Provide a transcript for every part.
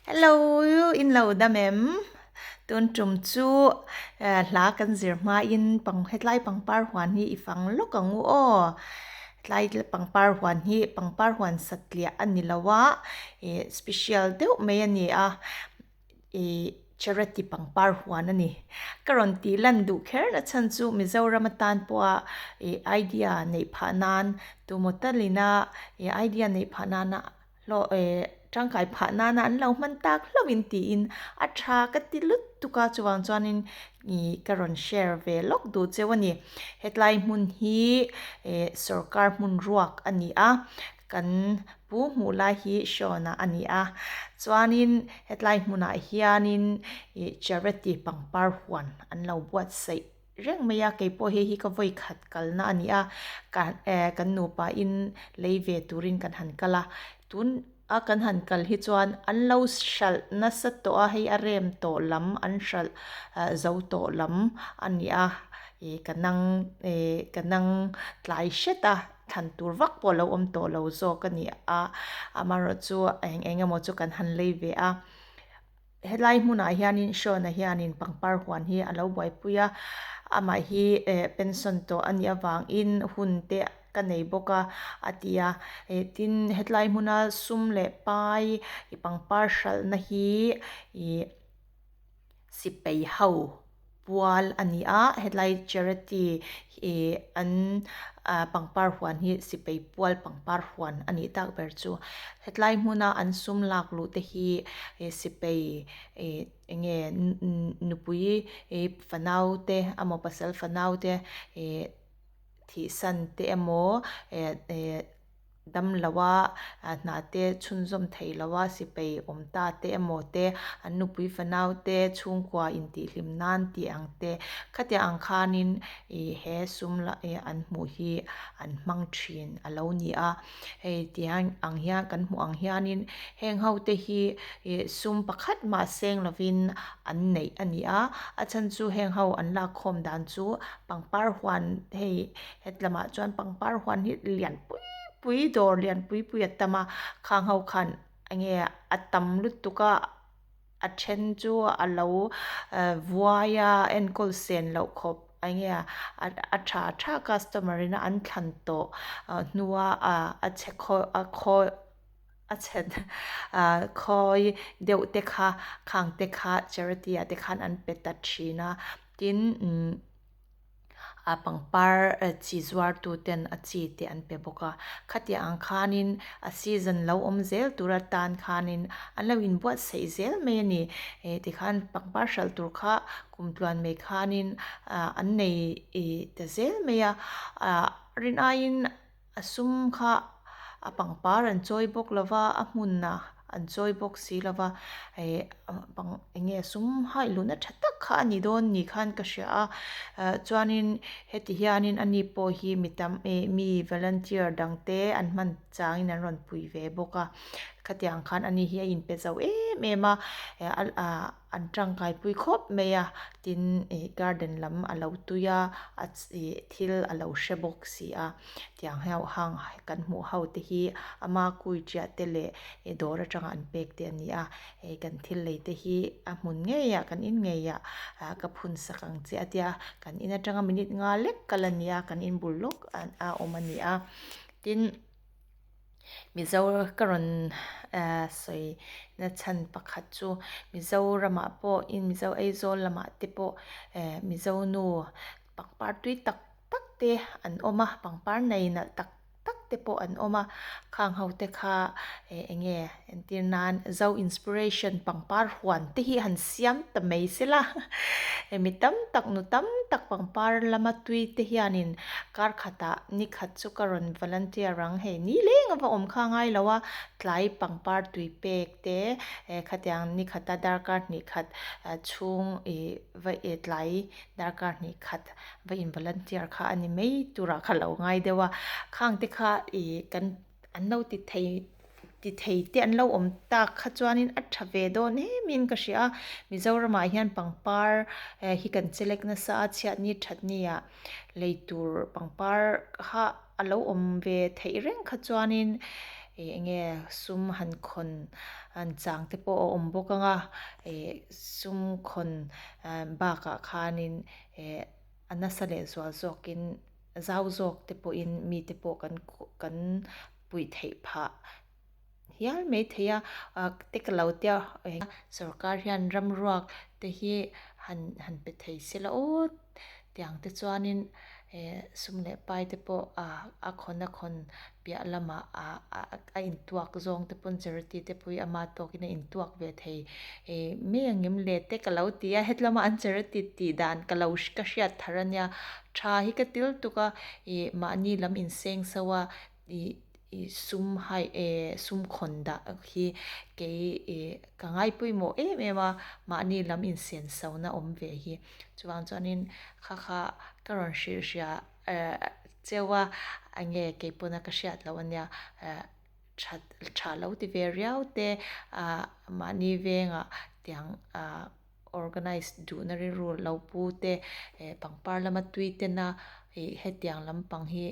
Hello, in lo dam em? Tun tum chu hla kan zir hmain pang hetlai pangpar huan hi i fang lawk ang u aw. Hetlai pangpar huan hi pangpar huan satliah a ni lo a, ih special deuh mai a ni a. Ih charity pangpar huan a ni. Ka rawn tih lan duh kher na chhan chu Mizoram atan pawha ih idea neih phah nan tumaw talina ih idea neih phah nana hlawh ih tangkai phah nana an lo hman tak hlauhin tiin a tha ka ti lutuk a chuvang chuanin ih ka rawn share ve lawk duh cheu a ni. Hetlai hmun hi ih sawrkar hmun ruak a ni a kan Pu hmuh lai hi Sean-a a ni a, chuanin hetlai hmunah hianin ih charity pangpar huan an lo buatsaih reng mai a, keipawh hei hi ka vawi khat kalna a ni a, ka eh kan nupa in lei ve turin kan han kal a, tun a kan han kal hi chuan an lo hralh nasa tawh a, hei a rem tawh lam an hralh zo tawh lam a ni a, ih ka nang eh ka nang tlai hret a. Thlan tur vak pawh a lo awm tawh lo zawk a ni a, amaherawhchu eng eng emaw chu kan han lei ve a. Helai hmunah hianin Sean-a hianin pangpar huan hi a lo buaipui a, amah hi eh pension tawh a nih avangin hun te ka nei bawk a a ti a. Tin, hetlai hmuna sum leh pai pangpar hralhna hi ih. Sipai ho pual a ni a, hetlai charity ih an ah pangpar huan hi sipai pual pangpar huan a nih tak ber chu. Hetlai hmuna an sum lak luh te hi ih sipai ih eng nge nupui ih fanau te emaw pasal fanau te ih thihsan te emaw eh eh. Dam lo a, hna te chhunzawm thei lo a, sipai awm ta te emaw te, an nupui fanau te chhungkua intihhlim nan tih ang te, khatiang ang khanin ih he sum la ih an hmuh hi an hmang thin a lo ni a. Hei tiang ang hian kan hmuh ang hianin heng ho te hi ih sum pakhat mah seng lovin an neih a ni a, a chhan chu heng ho an lakkhawm dan chu pangpar huan hei Hetlamah chuan pangpar huan hi lian pui pui dawr lian pui pui a tam a khang ho khan enge a tam lutuk a a then chu a lo vuai a enkawl sen loh khawp enge a tha tha customer in a an thlan tawh hnua a chhe khaw a khaw a chhe khawi deuh te kha khang te kha charity ah te khan an pe ta thin a tin umm. a pangpar chi zuar tu ten a chi te an pe bawk a khatiang ang khanin a season lo awm zel tur atan khanin an lo inbuatsaih zel mai a ni eh tikhan pangpar hralh tur kha kum tluan mai khanin ah an nei ih ta zel mai a ah rin aiin. A sum kha a pangpar an chawi bawk lo va, a hmun a an chawi bawk si lo va, eh pang eng nge sum haih luhna tha tak kha a ni dawn ni khan ka hria a, ah chuanin heti hianin ani pawh hi mi tam eh mi volunteer dang te an hman changin an rawn pui ve bawk a, khatiang khan ani hi a inpe zo em em a, eh ah. An tangkai pui khawp mai a, tin ih garden lam a lo tui a, a ih thil a lo hre bawk si a, tiang heuh hang kan hmuh ho te hi ama kui chiah te leh ih dawr atanga an pek te a ni a, hei kan thil lei te hi a hmun ngei ah kan in ngei ah ah ka phun sak ang che a tia, kan in atanga minute nga lek kal a ni a, kan in bul lawk a awm a ni a, tin. Mizo ka rawn sawi na chhan pakhat chu Mizoramah pawh in Mizo Aizawl lamah te pawh Mizo nu pangpar tui tak tak te an awm a pangpar nei nalh tak tak te pawh an awm a khang ho te kha eng nge entir nan Zo inspiration pangpar huan te hi han siam ta mai sela mi tam tak nu tam tak pangpar lama tui te hianin kar khatah ni khat chu ka rawn volunteer ang hei ni leng a va awm kha ngai lo a tlai pangpar tui pek te eh khatiang ni khata darkar hnih khat chhung ih va eh tlai darkar hnih khat va in volunteer kha a ni mai turah kha lo ngai deuh a khang te kha ih kan An lo ti thei ti thei te an lo awm tak kha chuanin a tha ve dawn em in ka hria a, Mizoramah hian pangpar eh hi kan chelek nasa a chhiatni thatni ah lei tur pangpar kha a lo awm ve theih reng kha chuanin Ih eng nge sum han khawn an chang te pawh a awm bawk ang a ih sum khawn bakah khanin ih a nasa leh zual zawkin zau zawk te pawhin mite pawh kan kan puih theih phah hial mai thei a ah te ka lo tia sorkar hian ram ruak te hi han han pe thei se la aw tiang te chuanin eh sum leh pai te pawh ah a khawn a khawn piah lamah ah a intuak zawng te pawn charity te pawh hi ama tawkin a intuak ve thei eh mai ang em le te ka lo ti a hetlama an charity tih dan ka lo ka hriat thar ania tha hi ka til tuk a ih mahni lam inseng so a ih ih sum hai eh sum khawn dah hi kei ih ka ngai pawimawh em em a mahni lam insen so na awm ve hi chuvang chuanin kha kha ka rawn hrilh hria eh cheu a enge kei pawna ka hriat loh ania eh that tha lo ti ve riau te ah mahni vengah tiang ah organize duhna rilru lo pu te eh pangpar lama tui tena ih hetiang lampang hi.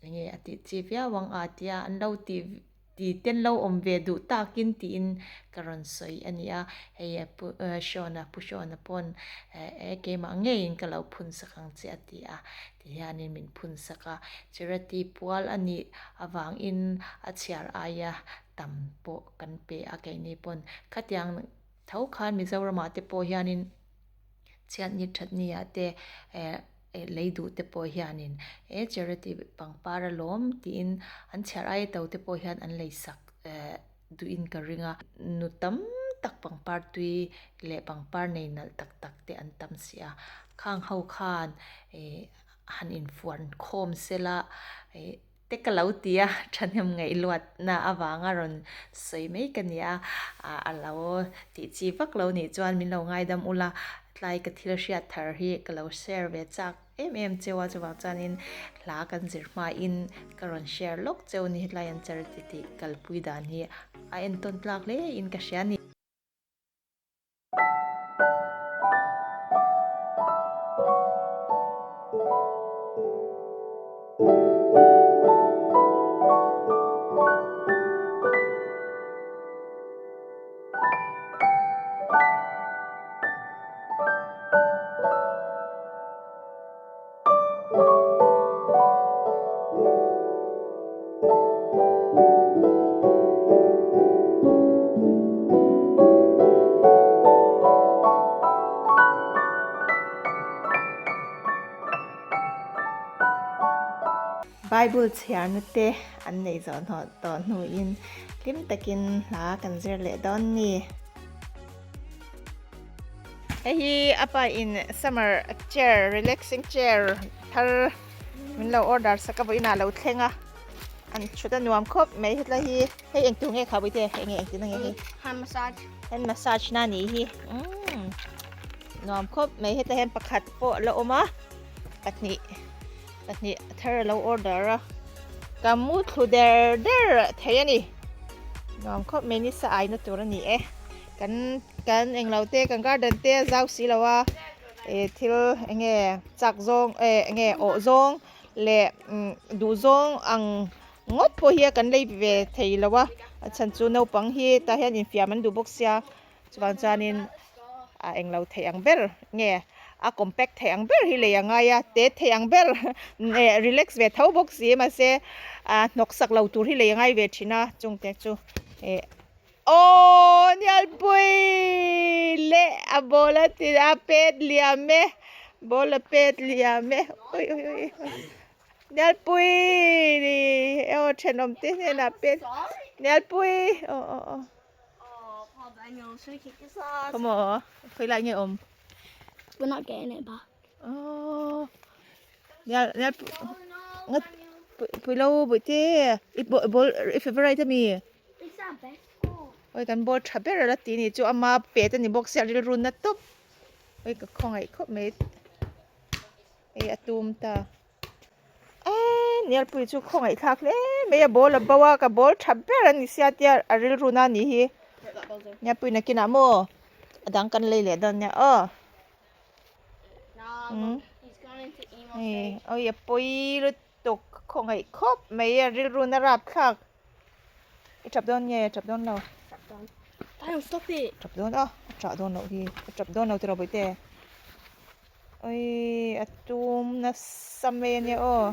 Enge a tih chi viau ang a tia an lo tih ti te an lo awm ve duh takin tiin ka rawn sawi a ni a hei pu Sean-a pu Sean-a pawn eh keimah ngeiin ka lo phun sak ang che a ti a ti hianin min phun sak a charity pual a nih avangin a chhiar aia tam pawh kan pe a keini pawn khatiang tho khan Mizoramah te pawh hianin. Chhiatni thatni ah te eh lei duh te pawh hianin he charity pangpar a lawm tiin an chhiar aia to te pawh hian an lei sak eh duhin ka ring a. Nu tam tak pangpar tui leh pangpar nei nalh tak tak te an tam si a, khang ho khan eh han infuan khawm sela eh. Te ka lo ti a, thahnem ngaihluatna avanga rawn sawi mai ka ni a, a lo tih chi vak lo nih chuan min lo ngaidam ula, tlai ka thil hriat thar hi ka lo share ve chak em em cheu a, chuvang chuanin hla kan zir hmain ka rawn share lawk cheu ni, hetlai an charity tih kalpui dan hi a entawn tlak hle in ka hria a ni. Bible chhiarna te an nei zawh hnawh tawh hnuin hlim takin hla kan zir leh dawn ni. Hei hi a pa in summer chair relaxing chair thar min lo order sak a vawiinah a lo thleng a an thut a nuam khawp mai hetlai hi hei eng tur nge kha bawihte eng nge engtin ange hei Hand massage. Hand massage na nih hi umm nuam khawp mai hetlai hian pakhat pawh a la awm a pahnih pahnih thar a lo order a ka mu thlu der der thei a ni nuam khawp mai ni sa aina tur a ni e. Kan kan englo te kan garden te a zau si lo a eh thil eng nge chak zawng eh eng nge awh zawng leh duh zawng ang ngawt pawh hi kan lei ve thei lo a a chhan chu naupang hi tah hian infiam an duh bawk sia chuvang chuanin a englo theih ang ber nge a compact theih ang ber hi lei a ngai a te theih ang ber eh relax ve tho bawk si mahse a hnawk sak lo tur hi lei a ngai ve thin a chungte chu eh. Aw Nialpui leh a ball a ti a pet liam e ball a pet liam e ui ui ui Nialpui aw thenawm te hnenah pet Nialpui aw aw aw Khawmaw khawi lai nge awm We're not getting it back. Aw Nial Nialpui ngat pui lo bawihte i ball i favourite ami. Oi kan ball tha ber a la ti ni chu ama pet a ni bawk sia rilru na tawp oi ka khawngaih khawp mai hei a tum ta eee Nialpui chu khawngaih thlak hle mai a ball a bo a ka ball tha ber a ni sia tia a rilru na a nih hi Nialpui nakinah maw a dang kan lei leh dawn nia aw. Oi a pawi lutuk khawngaih khawp mai a rilru na rapthlak. I tap dawn nge tap dawn lo? Tap dawn. Daniel, stop it. Tap dawn a, a tah dawn loh hi. A tap dawn lo tiraw Bawihte? Oi, a tum nasa mai ania aw.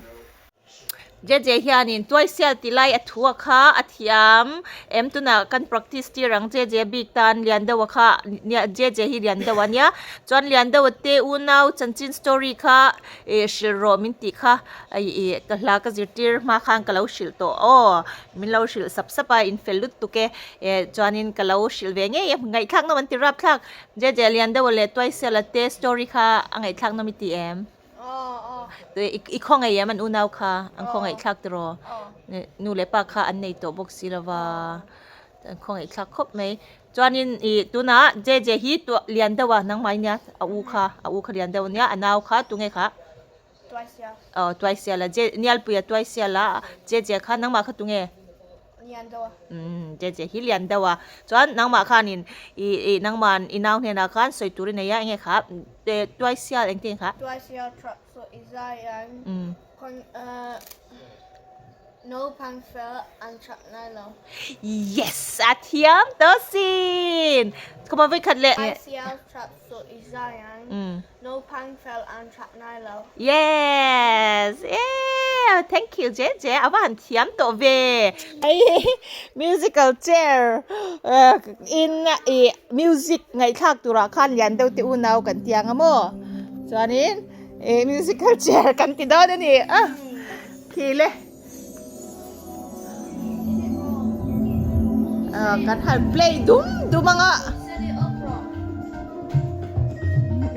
Jeje hianin tuaisial ti lai a thu a kha a thiam em tunah kan practice tir ang Jeje bik tan lian deuh a kha nia Jeje hi lian deuh a nia chuan lian deuh a te unau chanchin story kha ih hrilh rawh min tih kha ih ka hla ka zirtir hma khan ka lo hrilh tawh aw min lo hrilh sap sap a in fel lut tuk e eh chuanin ka lo hrilh ve ngei e ngaihthlak nawm an ti rap thlak Jeje lian deuh a leh tuaisial a te story kha a ngaihthlak nawm i ti em. I khawngaih em an unau kha an khawngaih thlak tiraw nu leh pa kha an nei tawh bawk si lova an khawngaih thlak khawp mai chuanin ih tunah je je hi lian deuh a nangmah nia a u kha a u kha lian deuh ania a nau kha tunge kha aw tuaisiala je nialpuia tuaisiala je je kha nangmah kha tunge. Lian deuh a. Umm je je hi lian deuh a. Chuan nangmah khanin i i nangman i nau hnenah khan sawi tur i nei a enge kha eh tuaisial engtin kha? Tuaisial tha chu i zai an khawn eh naupang fel an that ngai lo. Yes! A thiam tawh sin! Come on vawikhat leh. Tuaisial tha chu i zai an naupang fel an that ngai lo. Yes! Yeah! Thank you je je a va han thiam tawh ve. Musical chair in i music ngaihthlak turah khan lian deuh te unau kan ti ang a maw? Chuanin i musical chair kan ti dawn a ni a khi le kan han play dum dum ang a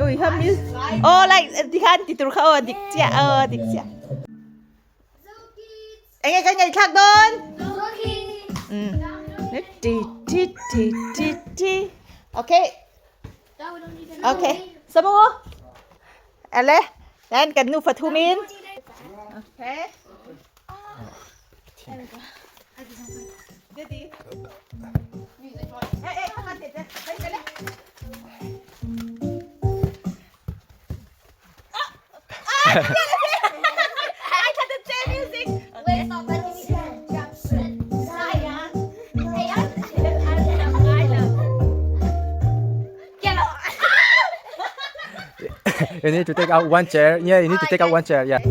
ui ha mi aw like tikhan ti tur kha aw dik chiah aw dik chiah enge kan ngaihthlak dawn ti ti ti ti ti okay okay samu ale then kan nufa thumin okay Daddy. Hey, hey, come on, Daddy. Hey, hey. You need to take out one chair. Yeah, you need to take out one chair. Yeah.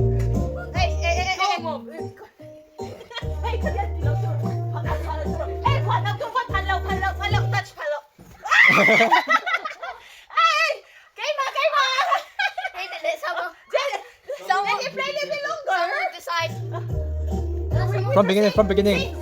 From beginning, from beginning.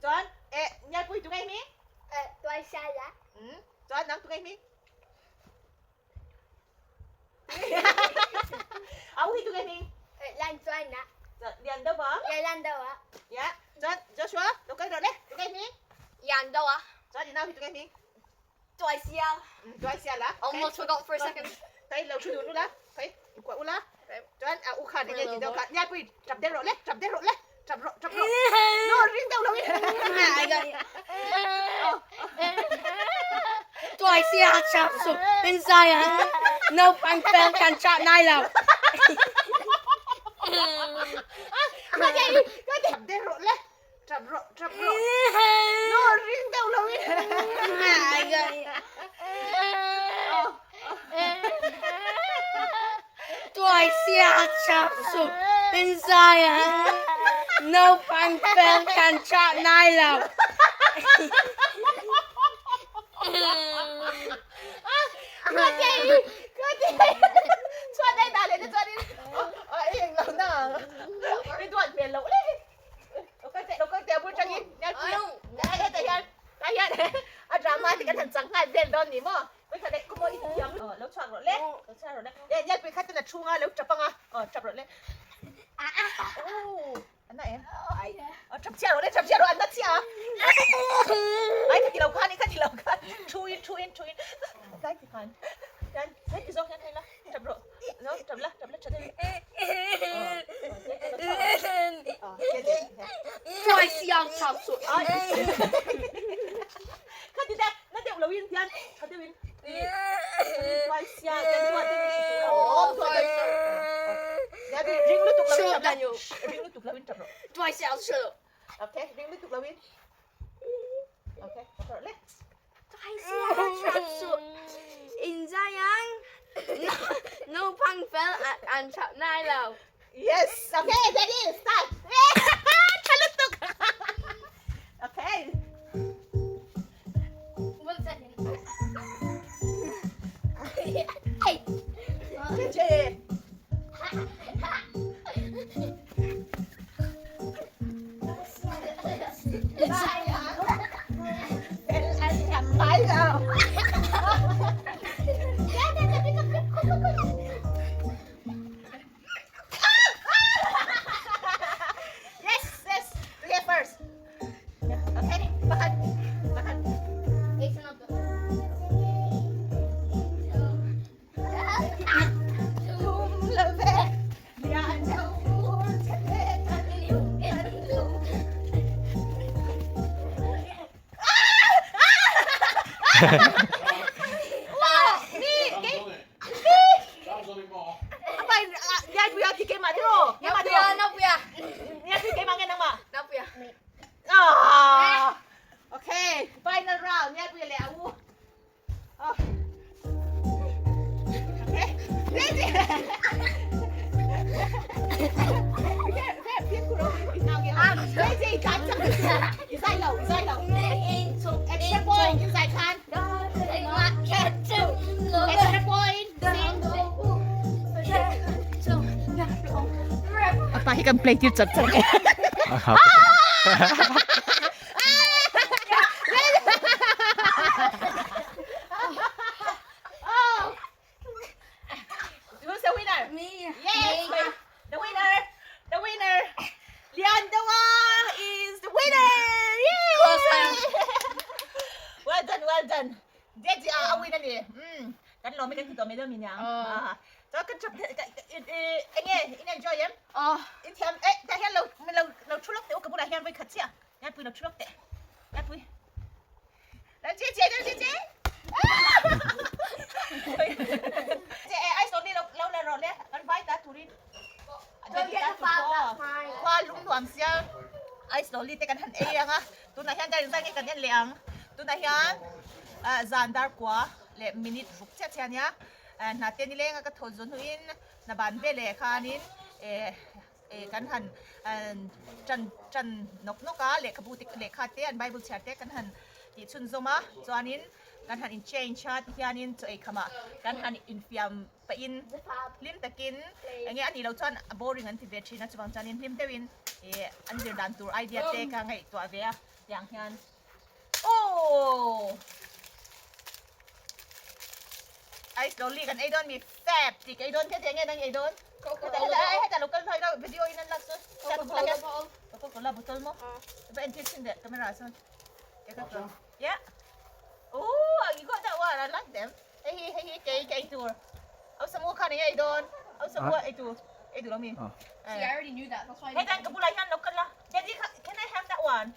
Chuan eh Ngialpui tu ngei hming? Eh Tuaisiala. Umm chuan nang tu ngei hming? Au hi tu ngei hming? Eh Lan Chuana. Lian deuh a? Yeah Lan deuh a. Yeah chuan Joshua lo kal rawh le tu ngei hming? Lian deuh a. Chuan i nau hi tu ngei hming? Tuaisial. Tuaisial a. Almost forgot for a second. Kai lo thu dun ula. Kai kuah ula. Chuan a u khan enge ti deuh kha. Ngialpui tap deuh rawh le, tap deuh rawh le. Tap rawh, tap rawh. No, ring deuh lo in. I got it. Tuaisial chap su in zai a. Naupang fel kan chah nai lo. Tap deuh rawh le. Tap rawh, tap rawh. No, ring deuh lo in. Tuaisia chap su in zai a. Naupang fel kan chah nai lo. Chuan ai dah leh te chuan in eng lo na i duat hmel loh le. Lo kal teh, lo kal teh a bul tangin. Hetah hian, tah hian a drama te kan han chang nghal vel dawn ni maw? Vawikhat leh kawmaw i thiam aw lo chhuak rawh le, lo chhuak rawh le. Eh Ngialpui kha ten a chhunga lo tap anga, aw tap rawh le. Ooh a na em? Aw tap chhiah rawh le, tap chhiah rawh an na chhiah a. Ai ka ti lo khan, i ka ti lo khan. Thu in, thu in, thu in. Tlai ti khan. Hian heti zawk hian hei la, tap rawh. No, tap la, tap la tha deuh. Tuai siang chau su. Kha ti te, na deuh lo in hian tha deuh in. Tuai siang kan tuah deuh in tur a awm. Tuai deuh. Ya bi ring lutuk lo in tap la. Ring lutuk lo in tap rawh. Tuai siang su. Okay, ring lutuk lo in. Okay, tap rawh le. Inzaiang naupang fel an chap nai lo. Yes, okay, ready, start. Tha lutuk. Okay. One second. Che. Okay, final round. Apa hi kan play tir chak chak e. Who's the winner? Me. Yes, me. The winner. The winner. Lian Dawa is the winner. Yay! Well done, well done. Jeji a a win ani. Mm. Kan lawm i kan ti tawh mai deuh mi niang. Ah. Chuan kan trap enge in enjoy em? Oh. In thiam eh tah hian lo lo lo thu lawk teh u ka bulah hian vawi khat chiah. Ngai pui lo thu lawk teh. Ngai pui. Lo che che lo che che. Che eh ai sawm ni lo lo la rawh le kan vai ta turin. Khua lung nuam sia ice lolly te kan han ei ang a tunah hian dar inzai nge kan en leh ang tunah hian zan dar kua leh minute ruk chiah chiah ania hna te nileng a ka thaw zawn hnuin hna ban veleh khanin eh kan han tan tan nawk nawk a lehkhabu te lehkha te an bible chhiar te kan han. tih chhunzawm a chuanin kan han in change a tihianin chaw ei khamah kan han infiam pahin hlim takin enge a nih loh chuan a boring an ti ve thin a chuvang chuanin hlim deuhin ih an zir dan tur idea te ka ngaihtuah ve a tiang hian aww ice lolly kan ei dawn mi fab tih ka ei dawn heti enge nang ei dawn heta lo kal hlai lo video in an lak chu coca cola bottle maw va en tir thin deh camera ah chuan Yeah. Oh, you got that one. I like them. Hei hi, hei hi, kei, kei tur. Au samu khan ei dawn. Au samu ei tur. Ei tur mi. See, I already knew that. That's why. Hey, dan ka bulai hian lo kal la. Daddy, can I have that one?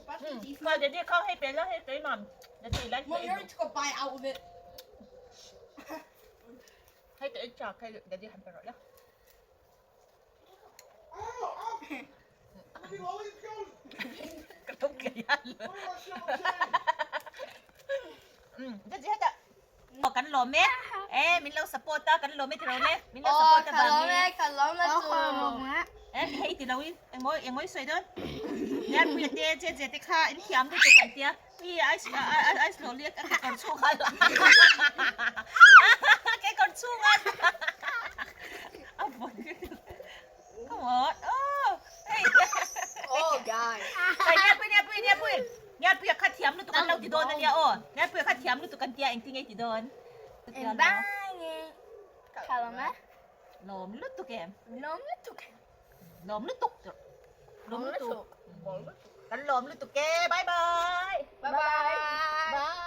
Kha, daddy kha hei pe la, hei pe mam. Daddy like. Mom, you already took a bite out of it. Hei te ei chak, hei daddy han pe rawh la. Kan lawm e e min lo support a kan lawm e tiro le min lo support a vang e kan lawm e e hei ti lo in engmaw engmaw i sawi dawn Lian puia te che che te kha in thiam lutuk an tia i ice ice lo liak a kekawr chhung a kekawr chhung a a vawn come on oh hey oh guys Ai Lian pui Lian pui Lian pui Lian puia kha thiam lutuk an lo ti dawn ania aw Lian puia kha thiam lutuk an tia engtin nge i ti dawn Lawm lutuk em Lawm lutuk Lawm lutuk Lawm lutuk Kan lawm lutuk e bye bye Bye bye Bye.